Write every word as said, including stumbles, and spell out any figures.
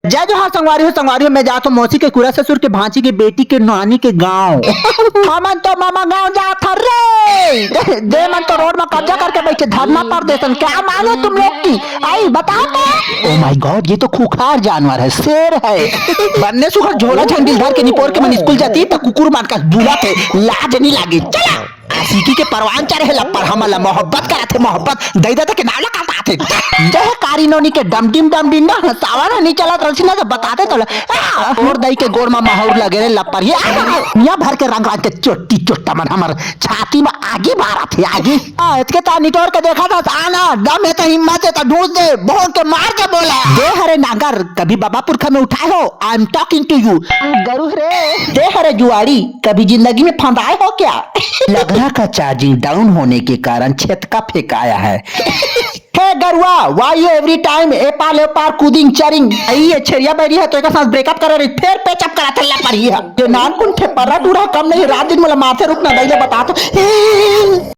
जय जोहार संगवारी हो, संगवारी हो, मैं जात हूँ मौसी के कुरा ससुर के भांची के बेटी के नानी के गांव। हमन तो मामा गांव जात हन रे। दे मन तो रोड में कब्जा करके बैठे, धरना प्रदर्शन। क्या मांगे तुम लोग की? आई बताओ तो। Oh my God, ये तो खूंखार जानवर है, शेर है। बन्ने सुखर झोला झंडिल धर के निपोर के मन स्कूल जाती त कुकुर मन कस बुलाथे, लाज नहीं लागे। चला। आशिकी के परवान चढ़े हे लप्पर, हमन ला मोहब्बत कराथे, मोहब्बत। दई ददा के नाम ला काटाथे। जय कारी नोनी के डमडिम डमडिम ना, सावन ह नी चलत रहिस ना त बताते तोला। आ, तोर दई के गोड़ म माहुर लगे रे लप्पर। ये आ, दुनिया भर के रंग रंग के चोट्टी चोट्टा मन हमर छाती म आगी बारत हे, आगी। आ, एतके तार निटोर के देखा था, आना, दम हे त हिम्मत हे त ढूंढ दे, भोंक के मार दे बोला। दे हरे नांगर, कभी बाबा पुरखा में उठाए हो, I am talking to you। गरु रे। दे हरे जुआड़ी, कभी जिंदगी में फंदाए हो क्या? लगरा का चार्जिंग डाउन होने के कारण छेतका फेंकाया है। हे गरुआ, why you every time ए पार ले पार कूदिंग चरिंग? अई ये छेरिया बैरी है तो एक साथ ब्रेकअप करे रही, फिर पेचअप करा थल्ला पर ही है। ये नान कुन ठे पर्रा टूरा कम नहीं, रात दिन मोला माथे रुकना दई ले बता तो।